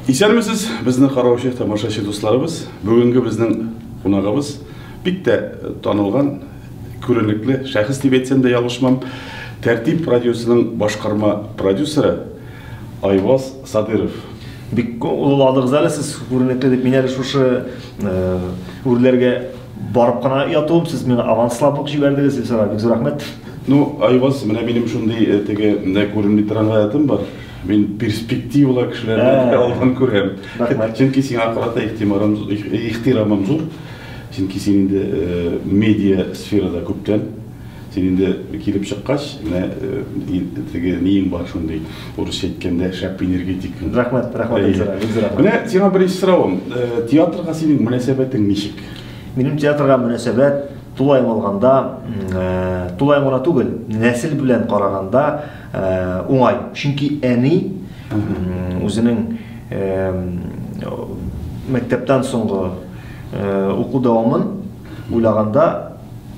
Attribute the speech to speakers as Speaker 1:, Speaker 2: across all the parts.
Speaker 1: Исәнмесез, безне караучы тамашачы дусларыбыз. Бүгенге безнең кунагыбыз бик тә танылган, күренекле шәхес дип әйтсәм дә ялгышмам. Тәртип радиосының башкарма продюсеры Айваз Садыров.
Speaker 2: Бик олыладыгыз әле сез күренекле дип. Мин әле шушы үрләргә барып кына ятуым, сез миңа аванслап ук җибәрдегез, Илсур абый, бик зур рәхмәт.
Speaker 1: Ну, Айваз, менә минем шундый теге күренми торган гадәтем бар. Мин перспективалы кешеләрне алдан күрәм.
Speaker 2: Рәхмәт.
Speaker 1: Чөнки сиңа карата ихтимарым, ихтирамым зур. Чөнки син инде медиа сферада күптән. Син инде килеп чыккач, менә теге ниең бар шундый, урысча әйткәндә, шәп энергетикаң.
Speaker 2: Рәхмәт, рәхмәт, Илсур абый, бик зур рәхмәт.
Speaker 1: Менә сиңа беренче соравым, театрга синең мөнәсәбәтең ничек?
Speaker 2: Минем театрга мөнәсәбәт тулаем алганда, тулаем гына түгел, нәсел белән караганда уңай. Чөнки әни үзенең мәктәптән соңгы уку дәвамын уйлаганда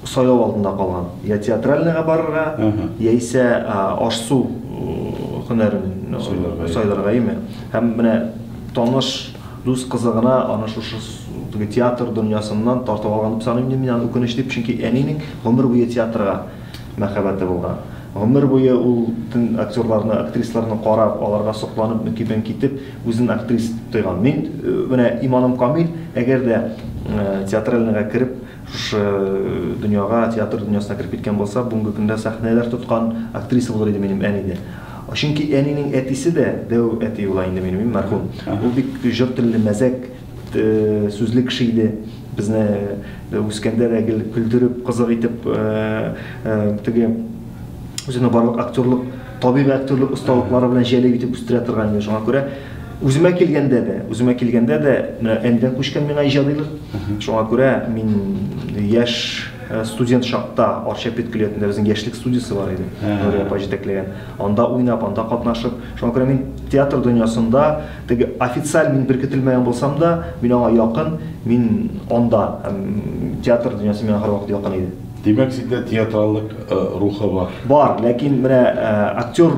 Speaker 2: сайлау алдында калган. Я театральныйга барырга, яисә аш-су һөнәрен сайларга, әйеме? Һәм менә таныш дус кызы гына аны шушы теге театр дөньясыннан тартып алган дип саныйм мин аны үкенеч дип, чөнки әнинең гомер буе театрга мәхәббәте булган. Гомер буе ул төн актерларны, актрисларны карап, аларга сокланып, мөкиббән китеп, үзен актрис дип тойган. Мин менә иманым камил, әгәр дә театральныйга кереп, шушы дөньяга, театр дөньясына кереп киткән булса, бүгенге көндә сәхнәләр тоткан актриса булыр иде минем әни дә. Чөнки әнинең әтисе дә, дәү әти була инде минем, мәрхүм. Ул бик җор телле, мәзәк сүзле кеше иде. Безне үскәндә дә гел көлдереп, кызык итеп, теге үзенең барлык актерлык, табигый актерлык осталыклары белән җәлеп итеп үстерә торган иде. Шуңа күрә үземә килгәндә дә, үземә килгәндә дә, менә әнидән күчкән миңа иҗадилык. Шуңа күрә мин яшь студент чакта Арча педкөллиятендә безнең яшьлек студиясе бар иде. Нурия апа җитәкләгән. Анда уйнап, анда катнашып. Шуңа күрә мин театр дөньясында теге официаль мин беркетелмәгән булсам да, мин аңа якын, мин анда. Һәм театр дөньясы миңа һәрвакыт якын иде.
Speaker 1: Димәк, синдә театраллык рухы бар.
Speaker 2: Бар, ләкин менә актер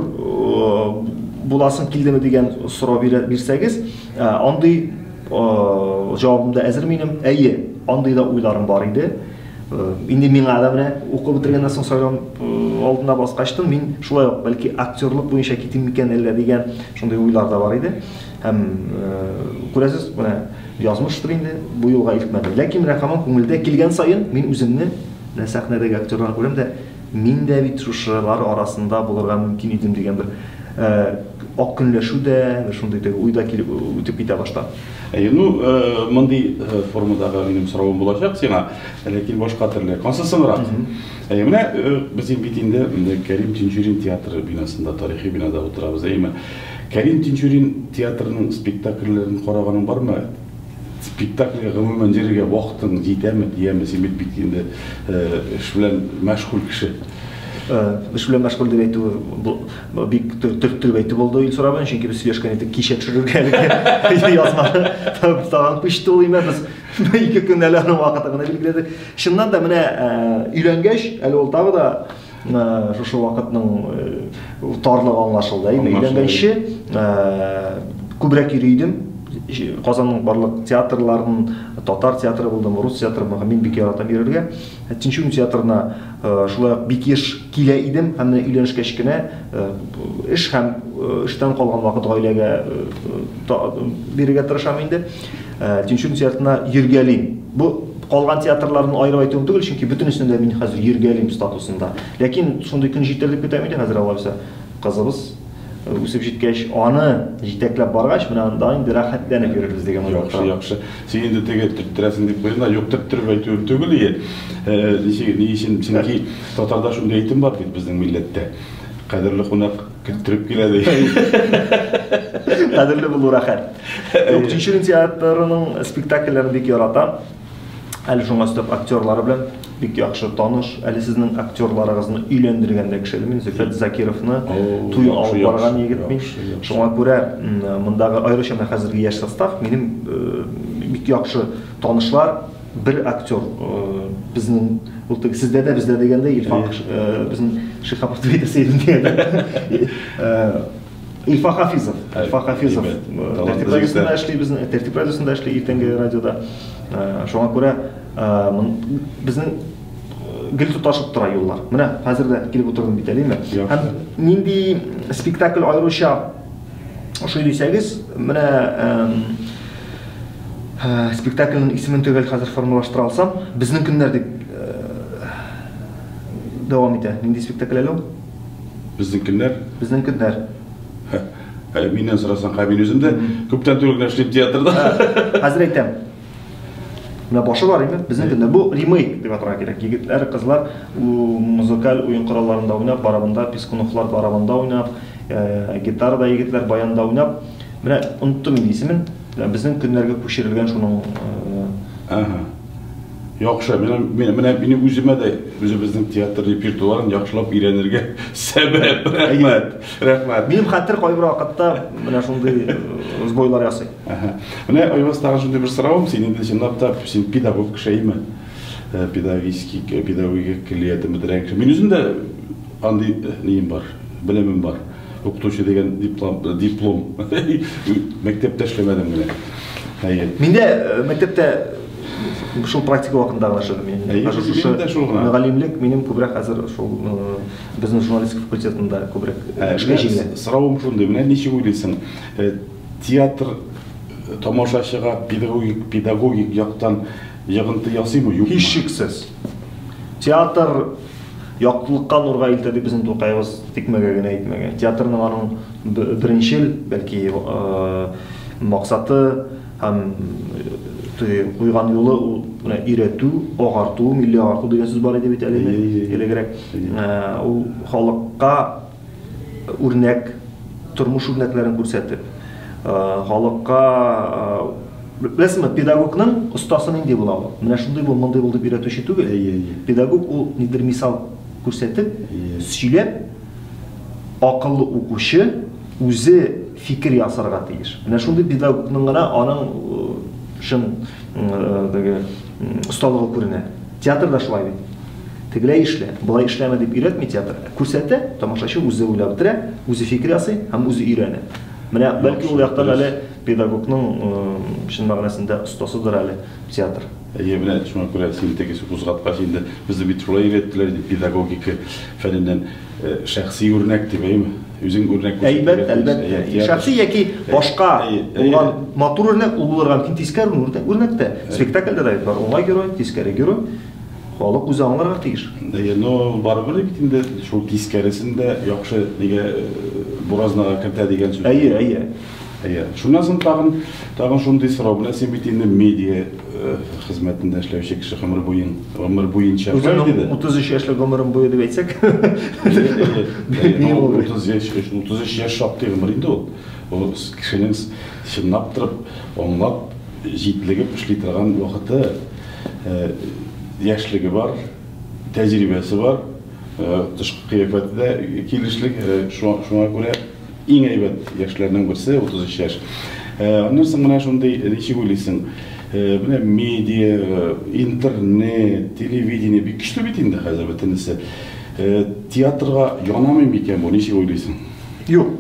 Speaker 2: буласың килдеме дигән сорау бирсәгез, андый җавабым да әзер минем. Әйе, андый да уйларым бар иде. Инде миңа да менә укып бетергәннән соң сайлау алдына баскачтын, мин шулай ук бәлки актерлык буенча китим микән әллә дигән шундый уйлар да бар иде. Һәм күрәсез, менә язмыштыр инде, бу юлга илтмәде. Ләкин менә һаман күңелдә килгән саен мин үземне менә сәхнәдәге актерларны күрәм дә, мин дә бит шушылар арасында булырга мөмкин идем дигән бер ак көнләшү дә, бер шундый теге уй да килеп үтеп китә башта.
Speaker 1: Әйе, ну, мондый формадагы минем соравым булачак сиңа, ләкин башка төрле. Ансы соңрак. Әйе, менә без бит инде Кәрим Тинчурин театры бинасында, тарихи бинада утырабыз, әйеме? Кәрим Тинчурин театрының спектакльләрен караганың бармы? Спектакльгә гомумән йөрергә вакытың җитәме, тияме? Син бит бик инде эш белән мәшгуль кеше.
Speaker 2: Эш белән мәшгуль дип әйтү бик төрттереп әйтү булды, Илсур абый, чөнки без сөйләшкән идек, кичә төшерергә әлеге язманы. Тагын күчте ул имә, без 2 көн әле аның вакыты гына билгеләдек. Чыннан да менә өйләнгәч, әле ул тагы да шушы вакытның тарлыгы аңлашылды. Әйме, өйләнгәнче күбрәк йөри идем. Казанның барлык театрларын, татар театры булдымы, рус театры булдымы, мин бик яратам йөрергә. Тинчурин театрына шулай ук бик еш килә идем, һәм менә өйләнешкәч кенә эш һәм эштән калган вакыт гаиләгә бирергә тырышам инде. Тинчурин театрына йөргәлим. Бу калган театрларны аерып әйтүем түгел, чөнки бөтенесендә дә мин хәзер йөргәлим статусында. Ләкин шундый көн җитәр дип көтәм инде хәзер, Алла бирсә, кызыбыз үсеп җиткәч, аны җитәкләп баргач, менә анда инде рәхәтләнеп йөрербез дигән уйда
Speaker 1: Яхшы, яхшы. Син инде теге төрттерәсең дип куйдың да, юк, төрттереп әйтүем түгел ие. Ничек, ни өчен? Чөнки татарда шундый әйтем бар бит безнең милләттә. Кадерле кунак көттереп килә ди.
Speaker 2: Кадерле булу рәхәт. Юк, Тинчурин театрының спектакльләрен бик яратам. Әле шуңа өстәп актерлары белән бик яхшы таныш. Әле сезнең актерларыгызны өйләндергән дә кеше мин, Зөфәр Закировны туй алып барган егет мин. Шуңа күрә мондагы аеруча менә хәзерге яшь состав минем бик яхшы танышлар. Бер актер безнең ул теге сездә дә бездә дигәндәй, Илфак безнең Шиһапов дип әйтәсе идем дигәндә. Илфак Хафизов. Илфак Хафизов. Тәртип радиосында эшли безнең, Тәртип радиосында эшли иртәнге радиода. Шуңа күрә безнең гел тоташып тора юллар. Менә хәзер дә килеп утырдым бит әле, Һәм нинди спектакль аеруча ошый дисәгез, менә спектакльнең исемен төгәл хәзер формалаштыра алсам, Безнең көннәр дип дәвам итә. Нинди спектакль әле ул?
Speaker 1: Безнең көннәр?
Speaker 2: Безнең көннәр.
Speaker 1: Әле миннән сорасаң, мин үзем дә күптән түгел генә эшлим театрда.
Speaker 2: Хәзер әйтәм. Менә башы бар инде, безнең көндә бу ремейк дип атарга кирәк. Егетләр, кызлар музыкаль уен коралларында уйнап, барабанда, Пискуновлар барабанда уйнап, гитарада егетләр баянда уйнап. Менә оныттым инде исемен. Безнең көннәргә күчерелгән шуның.
Speaker 1: Ага. Яхшы, менә минем үземә дә үзебезнең театр репертуарын яхшылап өйрәнергә сәбәп. Рәхмәт. Рәхмәт.
Speaker 2: Минем хәтер кайбер вакытта менә шундый сбойлар ясый.
Speaker 1: Менә Айваз, тагын шундый бер соравым, син инде чынлап та син педагог кеше әйме? Педагогический, педагогика көллиятен бетергән кеше. Мин үзем дә андый нием бар, белемем бар. Укытучы дигән диплом, диплом. Мәктәптә эшләмәдем генә.
Speaker 2: Әйе. Мин дә мәктәптә шул практика вакытында гына эшләдем.
Speaker 1: Мин шушы
Speaker 2: мөгаллимлек минем күбрәк хәзер шул безнең журналистика факультетында күбрәк эшкә җигелә.
Speaker 1: Соравым шундый, менә ничек уйлыйсың, театр тамашачыга педагогик, педагогик яктан йогынты ясыймы, юкмы?
Speaker 2: Һичшиксез. Театр яктылыкка, нурга илтә дип безнең Тукаебыз тикмәгә генә әйтмәгән. Театрның аның беренчел, бәлки, максаты һәм куйган юлы ул менә өйрәтү, агарту, милли агарту дигән сүз бар иде бит әле элегрәк. Ул халыкка үрнәк, тормыш үрнәкләрен күрсәтеп, халыкка, беләсеңме, педагогның остасы нинди була ул? Менә шундый бул, мондый бул дип өйрәтүче түгел. Педагог ул нидер мисал күрсәтеп, сөйләп, акыллы укучы үзе фикер ясарга тиеш. Менә шундый педагогның гына аның чын теге осталыгы күренә. Театрда шулай бит. Тегеләй эшлә, болай эшләмә дип өйрәтми театр. Күрсәтә, тамашачы үзе уйлап бетерә, үзе фикер ясый һәм үзе өйрәнә. Менә бәлки ул яктан әле педагогның чын мәгънәсендә остасыдыр әле театр.
Speaker 1: Әйе, менә шуңа күрә син тегесе кузгаткач инде безне бит шулай өйрәттеләр инде педагогика фәненнән шәхси үрнәк дип, әйеме? Үзең үрнәк
Speaker 2: күрсәтергә. Әйбәт, әлбәттә. Шәхси яки башка булган матур үрнәк ул булырга мөмкин, тискәре үрнәк тә. Спектакльдә дә бар уңай герой, тискәре герой. Халык үзе аңларга тиеш.
Speaker 1: Әйе, но барыбер бит инде шул тискәресен дә яхшы нигә буразнага кертә дигән сүз.
Speaker 2: Әйе, әйе.
Speaker 1: Әйе. Шуннан соң тагын, тагын шундый сорау. Менә син бит инде медиа хезмәтендә эшләүче кеше гомер буен, гомер буенча.
Speaker 2: Үземнең 33 яшьлек гомерем буе дип әйтсәк.
Speaker 1: Әйе, 30 яшь, 33 яшь шактый гомер инде ул. Ул кешенең чынлап торып, аңлап, җитлегеп эшли торган вакыты. Яшьлеге бар, тәҗрибәсе бар, тышкы кыяфәте дә килешлек, шуңа күрә иң әйбәт яшьләрнең берсе, 33 яшь. Аннан соң менә шундый, ничек уйлыйсың, менә медиа, интернет, телевидение бик көчле бит инде хәзер бөтенесе. Театрга янамый микән бу, ничек уйлыйсың?
Speaker 2: Юк.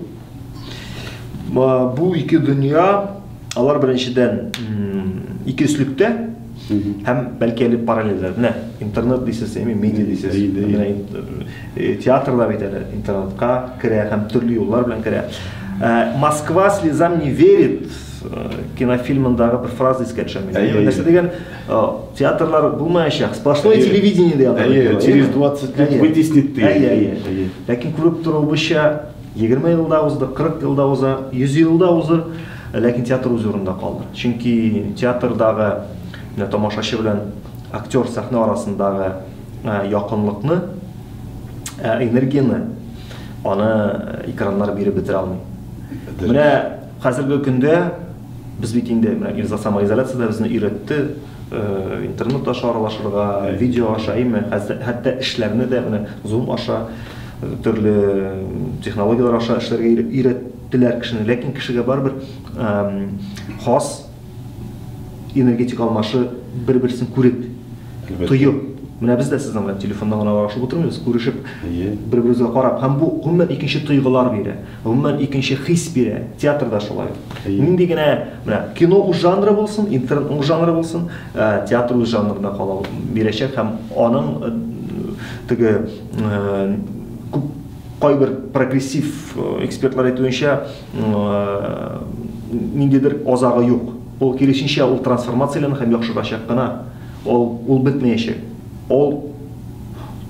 Speaker 2: Бу ике дөнья, алар беренчедән ике өслектә һәм бәлки әле параллельдә. Менә интернет дисез, яме медиа дисез. Менә театрда бит әле интернетка керә һәм төрле юллар белән керә. Москва слезам не верит кинофильмындагы бер фраза искә төшә минем. Нәрсә дигән, театрлар булмаячак, сплошное телевидение дигән.
Speaker 1: Әйе, через 20 лет вытеснит
Speaker 2: ди. Әйе, әйе. Ләкин күреп торуыбызча, 20 ел да узды, 40 ел да уза, 100 ел да узыр, ләкин театр үз урынында калды. Чөнки театрдагы менә тамашачы белән актер сәхнә арасындагы якынлыкны, энергияне аны экраннар биреп бетерә алмый. Менә хәзерге көндә без бит инде менә самоизоляция дә безне өйрәтте, интернет аша аралашырга, видео аша, әйме, хәтта эшләрне дә менә Zoom аша, төрле технологияләр аша эшләргә өйрәттеләр кешене. Ләкин кешегә барыбер хас энергетик алмашы бер-берсен күреп, тоеп. Менә без дә сезнең белән телефоннан гына аралашып утырмыйбыз, күрешеп, бер-беребезгә карап. Һәм бу гомумән икенче тойгылар бирә, гомумән икенче хис бирә. Театрда шулай ук. Нинди генә менә кино үз жанры булсын, интернет үз жанры булсын, театр үз жанрында кала бирәчәк һәм аның теге күп кайбер прогрессив экспертлар әйтүенчә, ниндидер азагы юк. Ул киресенчә, ул трансформацияләнә һәм яхшырачак кына. Ул, ул бетмәячәк. Ул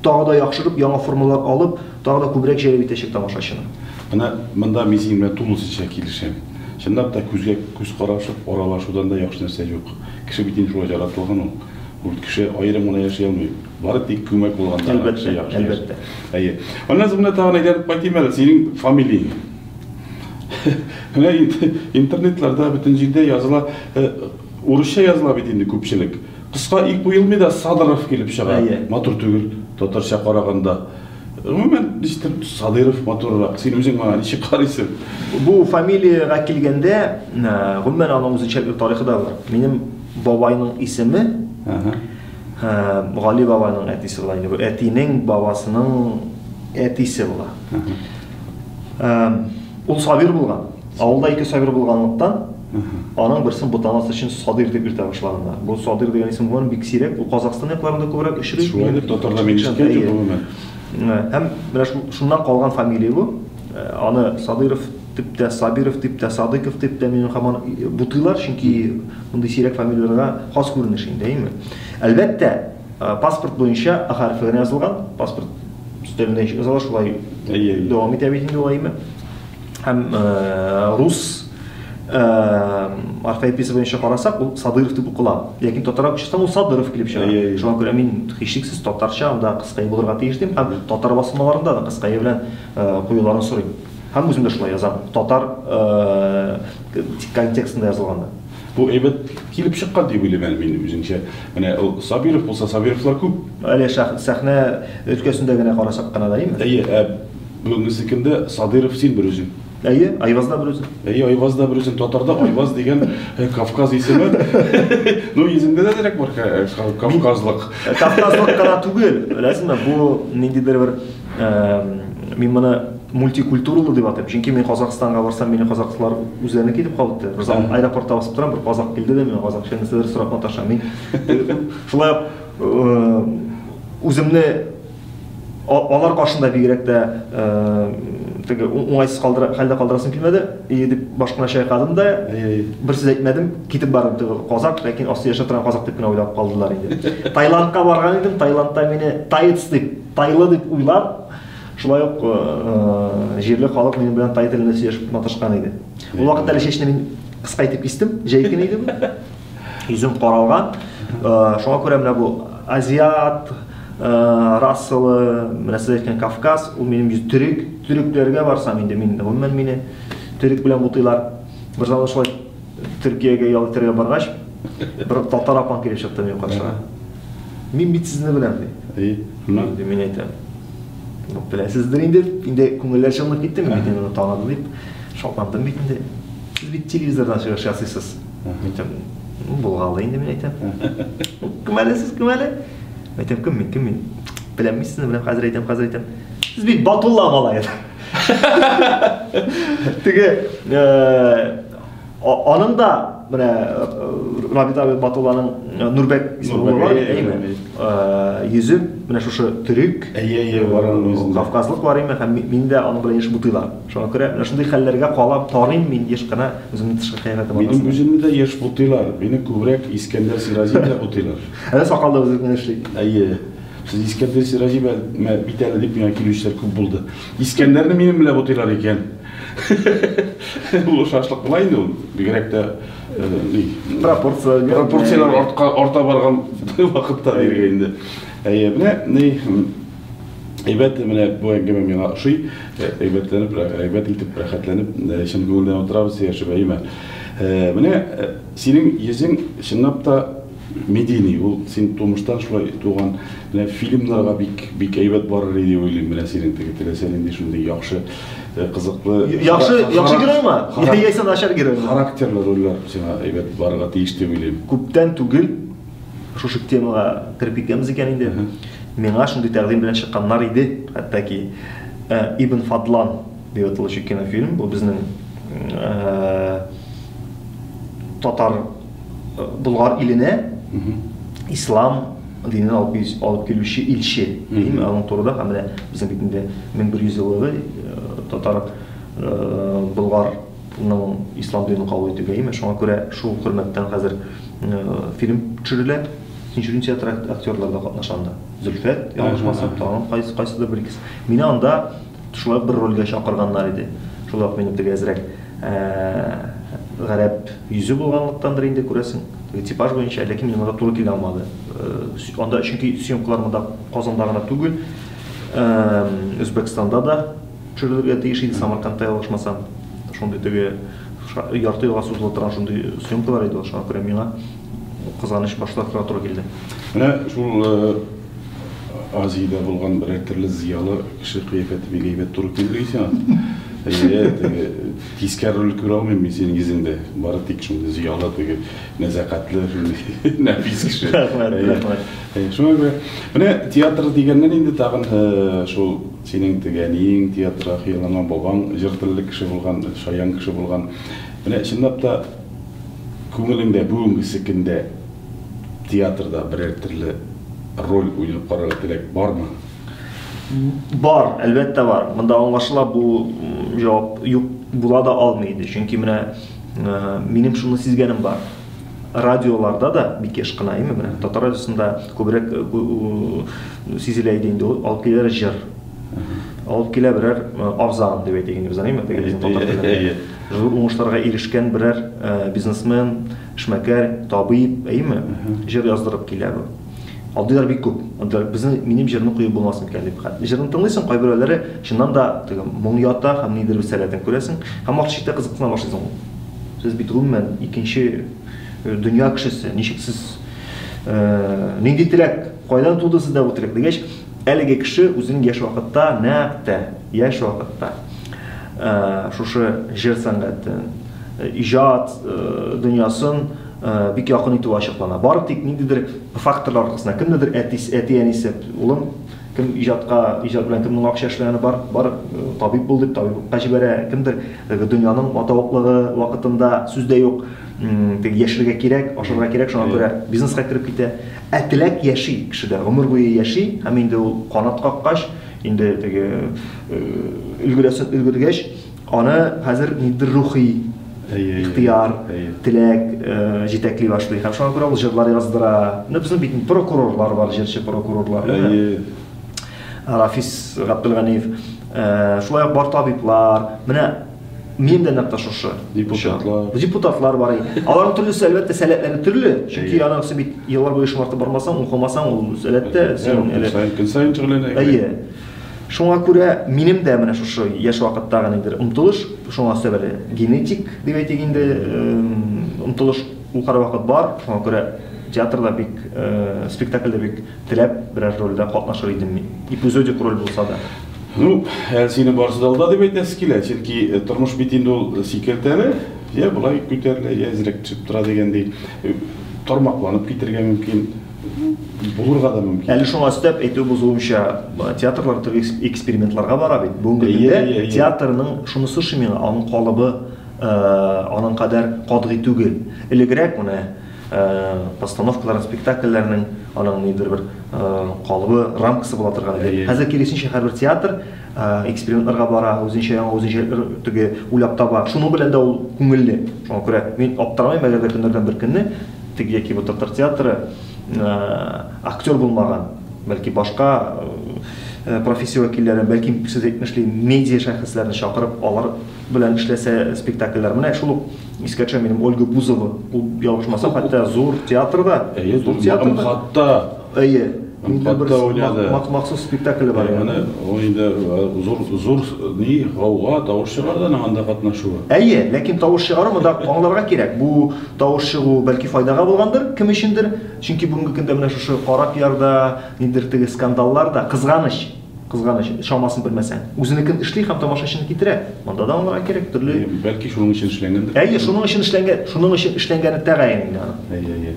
Speaker 2: тагы да яхшырып, яңа формалар алып, тагы да күбрәк җәлеп итәчәк тамашачыны.
Speaker 1: Менә монда мин синең белән тулысынча килешәм. Чынлап та күзгә күз карашып аралашудан да яхшы нәрсә юк. Кеше бит инде шулай яратылган ул. Ул кеше аерым гына яши алмый. Бары тик күмәк булганда гына кеше яхшы яши.
Speaker 2: Әлбәттә.
Speaker 1: Әйе. Аннан соң менә тагын әйләнеп кайтыйм әле, синең фамилияң. Менә интернетларда бөтен җирдә языла, урысча языла бит инде күпчелек. Кыска и куелмый да Садыров килеп чыга. Матур түгел татарча караганда. Гомумән, ничектер Садыров матуррак. Син үзең моңа ничек карыйсың?
Speaker 2: Бу фамилиягә килгәндә, гомумән аның үзенчәлекле тарихы да бар. Минем бабайның исеме Гали бабайның әтисе була инде. Бу әтинең бабасының әтисе була. Ул Сабир булган. Авылда ике Сабир булганлыктан, аның берсен бутамас өчен Садир дип йөртә башлаганнар. Бу Садир дигән исем гомумән бик сирәк, ул Казахстан якларында күбрәк очрый.
Speaker 1: Шулай дип татарда мин ишеткән юк гомумән.
Speaker 2: Һәм менә шуннан калган фамилия бу. Аны Садыров дип тә, Сабиров дип тә, Садыков дип тә минем һаман бутыйлар, чөнки мондый сирәк фамилияләргә хас күренеш инде, әйеме? Әлбәттә, паспорт буенча А хәрефе генә язылган, паспорт өстәлендә ничек язалар, шулай дәвам итә бит инде ул, әйеме? Һәм рус орфоэпиясе буенча карасак, ул Садыров дип укыла. Ләкин татарга күчерсәң, ул Садыров килеп чыга. Шуңа күрә мин һичшиксез татарча анда кыска и булырга тиеш дим һәм татар басмаларында да кыска и белән куюларын сорыйм. Һәм үзем дә шулай язам. Татар контекстында язылганда.
Speaker 1: Бу әйбәт килеп чыккан дип уйлыйм әле мин үземчә. Менә ул Сабиров булса, Сабировлар күп.
Speaker 2: Әле сәхнә өлкәсендә генә карасак кына да, әйеме?
Speaker 1: Әйе, ә бүгенге көндә Садыров син бер үзең.
Speaker 2: Әйе, Айваз да бер үзе.
Speaker 1: Әйе, Айваз да бер үзең. Татарда Айваз дигән Кавказ исеме. Ну, йөзеңдә дә әзрәк бар кавказлык.
Speaker 2: Кавказлык кына түгел, беләсеңме, бу ниндидер бер мин моны мультикультуралы дип атыйм. Чөнки мин Казахстанга барсам, мине казахлар үзләренеке итеп кабул иттеләр. Бер заман аэропортта басып торам, бер казах килде дә миңа казахча нәрсәдер сорап маташа. Мин шулай ук үземне алар каршында бигрәк тә теге уңайсыз калдыра, хәлдә калдырасым килмәде. И дип баш кына чайкадым да, бер сүз әйтмәдем, китеп бардым. Теге казак, ләкин асты яшәп торган казак дип кенә уйлап калдылар инде. Таиландка барган идем, Таиландта мине таец дип, тайлы дип уйлап, шулай ук җирле халык минем белән тай телендә сөйләшеп маташкан иде. Ул вакытта әле чәчне мин кыска итеп кистем, җәй көне иде бу. Йөзем каралган. Шуңа күрә менә бу азиат расалы, менә сез әйткән Кавказ, ул минем йөз төрек, төрекләргә барсам инде мин гомумән мине төрек белән бутыйлар. Бер заман шулай Төркиягә ял итәргә баргач, бер татар апам килеп чыкты минем каршыга. Мин бит сезне беләм, ди.
Speaker 1: Әйе.
Speaker 2: Инде мин әйтәм. Ну, беләсездер инде, инде күңелләр чылынып китте, мин бит инде таныды дип шатландым бит инде. Сез бит телевизордан чыгыш ясыйсыз. Мин әйтәм, ну, булгалы инде, мин әйтәм. Кем әле сез, кем әле? Мин әйтәм, кем мин, кем мин? Беләм мин сезне, беләм, хәзер әйтәм, хәзер әйтәм. Сез бит Батулла малае. Теге, аның да менә Рабит абый Батулланың Нурбәк исемле улы бар, әйеме? Йөзе менә шушы төрек,
Speaker 1: әйе, әйе, бар аның йөзендә.
Speaker 2: Кавказлык бар име, һәм мин дә аның белән еш бутыйлар. Шуңа күрә менә шундый хәлләргә калам, тарыйм мин еш кына үземнең тышкы кыяфәтем
Speaker 1: аркасында. Минем үземне дә еш бутыйлар. Мине күбрәк Искәндәр Сираҗи белән бутыйлар.
Speaker 2: Әле сакал да үзенекен эшли.
Speaker 1: Әйе. Сез Искәндәр Сираҗи бит әле дип миңа килүчеләр күп булды. Искәндәрне минем белән бутыйлар икән. Ул шашлык була инде ул. Бигрәк тә ни.
Speaker 2: Пропорцияләр.
Speaker 1: Пропорцияләр артка арта барган вакытта диргә инде. Әйе, менә ни әйбәт менә бу әңгәмә миңа ошый. Әйбәтләнеп, әйбәт итеп, рәхәтләнеп, чын күңелдән утырабыз, сөйләшеп, әйеме? Менә синең йөзең чынлап та медийный, ул син тумыштан шулай туган. Менә фильмнарга бик бик әйбәт барыр иде дип уйлыйм. Менә синең теге теләсә нинди шундый яхшы, кызыклы
Speaker 2: Яхшы, яхшы героймы? Яисә начар героймы?
Speaker 1: Характерлы рольләр сиңа әйбәт барырга тиеш дип уйлыйм.
Speaker 2: Күптән түгел шушы темага кереп киткәнбез икән инде. Миңа шундый тәкъдим белән чыкканнар иде, хәтта ки Ибн Фадлан дип аталучы кинофильм, бу безнең татар Болгар иленә ислам динен алып килүче илче. Дим, аның турыда һәм менә безнең бит инде 1100 еллыгы татар Болгарның ислам динен кабул итүгә, әйме? Шуңа күрә шул хөрмәттән хәзер фильм төшерелә. Тинчурин театры актерлары да катнаша анда. Зөлфәт, ялгышмасам, тагын кайсыдыр бер икесе. Мине анда шулай ук бер рольгә чакырганнар иде. Шулай ук минем теге әзрәк гарәп йөзе булганлыктандыр инде, күрәсең, теге типаж буенча, ләкин минем анда туры килә алмады. Анда чөнки съемкалар монда Казанда гына түгел, Үзбәкстанда да төшерелергә тиеш иде, Самаркандта ялгышмасам. Шундый теге ярты елга сузыла торган шундый съемкалар иде ул, шуңа күрә миңа кызганыч баш тартырга туры килде.
Speaker 1: Менә шул Азиядә булган берәр төрле зыялы кеше кыяфәте бик әйбәт туры килде сиңа. Әйе, теге тискәре роль күрә алмыйм мин синең йөзеңдә. Бары тик шундый зыялы, теге нәзакәтле, шундый нәфис кеше.
Speaker 2: Рәхмәт, рәхмәт.
Speaker 1: Шуңа күрә менә театр дигәннән инде тагын шул синең теге әниең театрга хыялланган, бабаң җыр телле кеше булган, шаян кеше булган. Менә чынлап та күңелеңдә бүгенгесе көндә театрда берәр төрле роль уйнап карарга теләк бармы?
Speaker 2: Бар, әлбәттә бар. Монда аңлашыла, бу җавап юк була да алмый иде. Чөнки менә минем шуны сизгәнем бар. Радиоларда да бик еш кына, әйме, менә татар радиосында күбрәк сизелә иде инде ул, алып киләләр җыр. Алып килә берәр абзан дип әйтик инде без аны, әйме, теге безнең татар телендә. Зур уңышларга ирешкән берәр бизнесмен, эшмәкәр, табиб, әйеме? Җыр яздырып килә бу. Алдыйлар бик күп. Андыйлар безнең минем җырны куеп булмас микән дип. Җырны тыңлыйсың, кайберәүләре чыннан да теге моң ята һәм ниндидер бер сәләтен күрәсең һәм ахыр чиктә кызыксына башлыйсың. Сез бит гомумән икенче дөнья кешесе, ничек сез нинди теләк, кайдан туды сездә бу теләк дигәч, әлеге кеше үзенең яшь вакытта, нәкъ тә яшь вакытта шушы җыр сәнгатен, иҗат дөньясын бик якын итү ачыклана. Бары тик ниндидер факторлар аркасында, кемнедер әтисе, әти-әнисе, улым, кем иҗатка, иҗат белән кемнең акча эшләгәне бар, бар табиб бул дип табиблыкка җибәрә, кемдер дөньяның матавыклыгы вакытында сүз дә юк, теге яшәргә кирәк, ашарга кирәк, шуңа күрә бизнеска кереп китә. Ә теләк яши кешедә, гомер буе яши һәм инде ул канат каккач, инде теге өлгерәсен өлгергәч, Аны хәзер ниндидер рухи ихтыяр, теләк җитәкли башлый. Һәм шуңа күрә ул җырлар яздыра. Менә безнең бит прокурорлар бар, җырчы прокурорлар. Рафис Габделганиев. Шулай ук бар табиблар. Менә минем дә нәкъ тә шушы.
Speaker 1: Депутатлар.
Speaker 2: Депутатлар бар. Аларның төрлесе, әлбәттә, сәләтләре төрле. Чөнки аның син бит еллар буе шомартып бармасаң, укымасаң, ул сәләттә
Speaker 1: син әле. Көн саен шөгыльләнә.
Speaker 2: Әйе. Шуңа күрә минем дә менә шушы яшь вакыттагы ниндидер омтылыш, шуңа өстәп әле генетик дип әйтик инде, омтылыш ул һәрвакыт бар. Шуңа күрә театрда бик, спектакльдә бик теләп берәр рольдә катнашыр идем мин. Эпизодик роль булса да.
Speaker 1: Ну, әле сине барысы да алда дип әйтәсе килә, чөнки тормыш бит инде ул сикертәле, я болай күтәрелә, я әзрәк төшеп тора дигәндәй, тармакланып китергә мөмкин. Булырга да мөмкин.
Speaker 2: Әле шуңа өстәп әйтү бозуымча, театрлар төрле экспериментларга бара бит. Бүгенге көндә театрның шунысы ошый миңа, аның калыбы аның кадәр катгый түгел. Элегрәк менә постановкаларның, спектакльләрнең аның нидер бер калыбы, рамкасы була торган иде. Хәзер киресенчә, һәрбер театр экспериментларга бара, үзенчә яңа үзенчәлекләр теге уйлап таба. Шуның белән дә ул күңелле. Шуңа күрә мин аптырамыйм, әгәр дә көннәрдән бер көнне Теге яки бу татар театры актер булмаган, бәлки башка профессия вәкилләрен, бәлки сез әйтмешли, медиа шәхесләрне чакырып, алар белән эшләсә спектакльләр. Менә шул ук искә төшә минем Ольга Бузова. Ул ялгышмасам, хәтта зур театрда,
Speaker 1: Әйе, зур театрда. МХАТта.
Speaker 2: Әйе. МХАТта уйнады. Махсус спектакле бар.
Speaker 1: Менә ул инде зур зур ни гауга, тавыш чыгарды аның анда катнашуы.
Speaker 2: Әйе, ләкин тавыш чыгару монда аңларга кирәк. Бу Тавыш чыгу, бәлки, файдага булгандыр, кем өчендер. Чөнки бүгенге көндә менә шушы кара пиарда, ниндидер теге скандаллар да, кызганыч, кызганыч, чамасын белмәсәң. Үзенекен эшли һәм тамашачыны китерә. Монда да аңларга кирәк, төрле.
Speaker 1: Әйе, бәлки шуның өчен эшләнгәндер.
Speaker 2: Әйе, шуның өчен эшләнгән, шуның өчен эшләнгәне тәгаен инде аның.
Speaker 1: Әйе, әйе.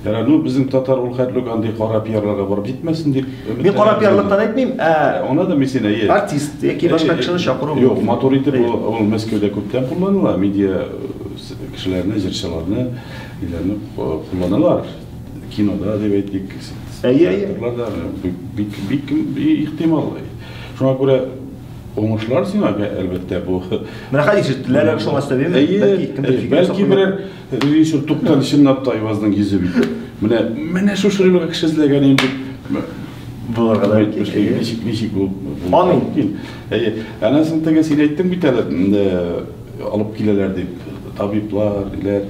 Speaker 1: Ярар, ну безнең татар ул хәтле үк андый кара пиарларга барып җитмәсен дип.
Speaker 2: Мин кара пиарлыктан әйтмим, ә
Speaker 1: Ана да мин сине, әйе.
Speaker 2: Артист яки башка кешене чакыру.
Speaker 1: Юк, матур итеп ул Мәскәүдә күптән кулланыла, медиа кешеләрне, җырчыларны, ниләрне кулланалар. Кинода дип әйтик,
Speaker 2: Әйе, әйе.
Speaker 1: Театрларда бик бик ихтимал. Шуңа күрә уңышлар сиңа, әлбәттә, бу.
Speaker 2: Менә хәзер ишеттеләр, шуңа өстәмим.
Speaker 1: Бәлки кемдер фикер. Бәлки берәр режиссер туктан чынлап та Айвазның йөзе бит. Менә менә шушы рольгә кеше эзләгән инде.
Speaker 2: Булырга да мөмкин.
Speaker 1: Ничек ничек бу?
Speaker 2: Амин.
Speaker 1: Әйе. Аннан соң теге син әйттең бит әле, алып киләләр дип, табиблар, диләр.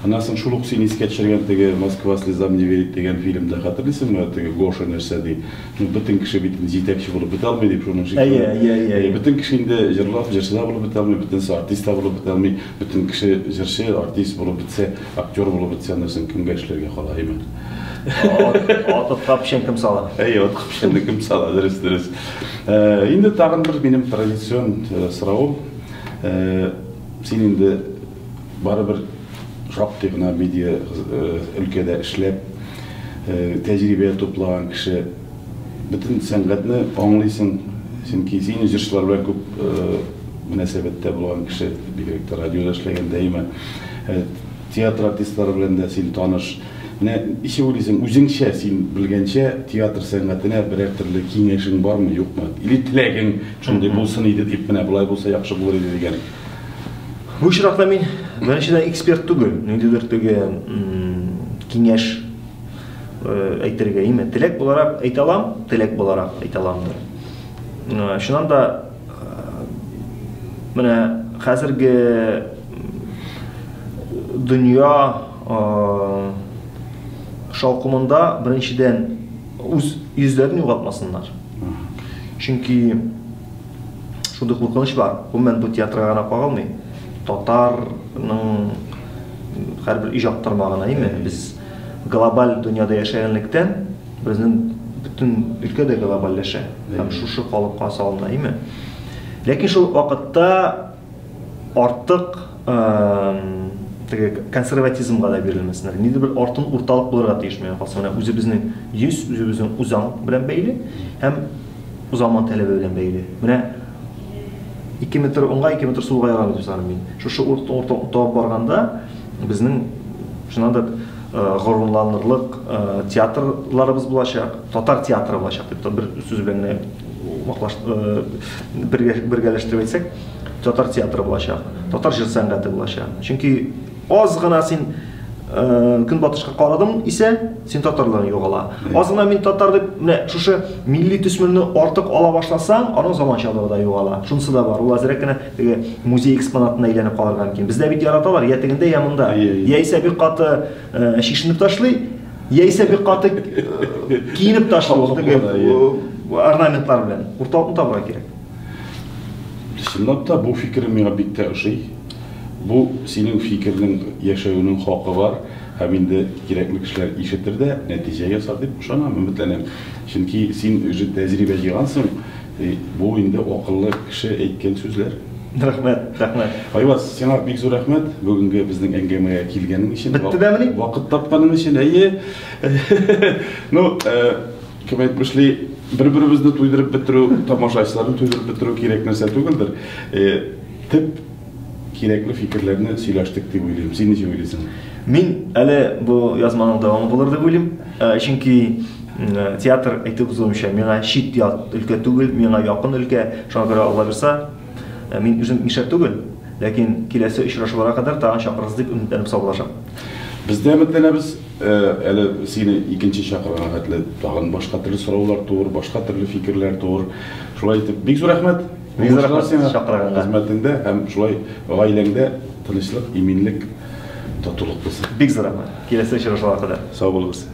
Speaker 1: Аннан соң шул ук син искә төшергән теге Москва слезам не верит дигән фильмда хәтерлисеңме, теге Гоша нәрсә ди? Ну, бөтен кеше бит инде җитәкче булып бетә алмый дип шуның шикелле.
Speaker 2: Әйе, әйе, әйе, әйе.
Speaker 1: Бөтен кеше инде җырлап, җырчы да булып бетә алмый, бөтенесе артист та булып бетә алмый. Бөтен кеше җырчы, артист булып бетсә, актер булып бетсә, аннан соң кемгә эшләргә кала, әйме?
Speaker 2: Атка печән кем сала?
Speaker 1: Әйе, атка печәнне кем сала, дөрес, дөрес. Инде тагын бер минем традицион соравым. Син инде барыбер шактый гына медиа өлкәдә эшләп, тәҗрибә туплаган кеше, бөтен сәнгатьне аңлыйсың, чөнки син җырчылар белән күп мөнәсәбәттә булган кеше, бигрәк тә радиода эшләгәндә, әйме, театр артистлары белән дә син таныш. Менә ничек уйлыйсың, үзеңчә, син белгәнчә, театр сәнгатенә берәр төрле киңәшең бармы, юкмы? Или теләгең шундый булсын иде дип, менә болай булса яхшы булыр иде дигән.
Speaker 2: Бу очракта мин беренчедән эксперт түгел, ниндидер теге киңәш әйтергә име. Теләк буларак әйтә алам, теләк буларак әйтә аламдыр. Чыннан да менә хәзерге дөнья шаукымында беренчедән үз йөзләрен югалтмасыннар. Чөнки шундый куркыныч бар. Гомумән бу театрга гына кагылмый. Татарның һәрбер иҗат тармагына, әйме? Без глобаль дөньяда яшәгәнлектән, безнең бөтен өлкә дә глобальләшә һәм шушы калыпка салына, әйме? Ләкин шул вакытта артык теге консерватизмга да бирелмәсеннәр. Ниндидер бер артын урталык булырга тиеш миңа калса. Менә үзебезнең йөз, үзебезнең үзаң белән бәйле һәм заман таләбе белән бәйле. Менә 2 метр уңга, 2 метр сулга ярамый дип саныйм мин. Шушы урта табып барганда безнең чыннан да горурланырлык театрларыбыз булачак, татар театры булачак дип бер сүз белән генә бергәләштереп әйтсәк, татар театры булачак, татар җыр сәнгате булачак. Чөнки аз гына син көнбатышка карадың исә, син татарлыгың югала. Аз гына мин татар дип, менә шушы милли төсмерне артык ала башласаң, аның заманчалыгы да югала. Шунысы да бар. Ул әзрәк кенә теге музей экспонатына әйләнеп калырга мөмкин. Бездә бит яраталар, я тегендә, я монда. Яисә бик каты чишенеп ташлый, яисә бик каты киенеп ташлый, теге орнаментлар белән. Урталыкны табырга кирәк.
Speaker 1: Чынлап та бу фикерең миңа бик тә ошый. Бу синең фикернең яшәвенең хакы бар һәм инде кирәкле кешеләр ишетер дә, нәтиҗә ясар дип ышанам, өметләнәм. Чөнки син уже тәҗрибә җыйгансың, бу инде акыллы кеше әйткән сүзләр.
Speaker 2: Рәхмәт, рәхмәт.
Speaker 1: Айваз, сиңа бик зур рәхмәт бүгенге безнең әңгәмәгә килгәнең өчен.
Speaker 2: Бетте дәмени?
Speaker 1: Вакыт тапканың өчен, әйе. Ну, кем әйтмешли, бер-беребезне туйдырып бетерү, тамашачыларны туйдырып бетерү кирәк нәрсә түгелдер. Төп кирәкле фикерләрне сөйләштек дип уйлыйм. Син ничек уйлыйсың?
Speaker 2: Мин әле бу язманың дәвамы булыр дип уйлыйм. Чөнки театр әйтеп узуымча, миңа чит ят өлкә түгел, миңа якын өлкә. Шуңа күрә Алла бирса, мин үзем мишәр түгел, ләкин киләсе очрашуларга кадәр тагын чакырырсыз дип өметләнеп саубуллашам.
Speaker 1: Без дә өметләнәбез. Әле сине икенче чакырган хәтле тагын башка төрле сораулар туыр, башка төрле фикерләр туыр. Шулай итеп, бик зур рәхмәт.
Speaker 2: Бик зур рәхмәт чакырганга.
Speaker 1: Хезмәтеңдә һәм шулай гаиләңдә тынычлык, иминлек, татулык булсын.
Speaker 2: Бик зур рәхмәт. Киләсе очрашуларга кадәр.
Speaker 1: Сау булыгыз.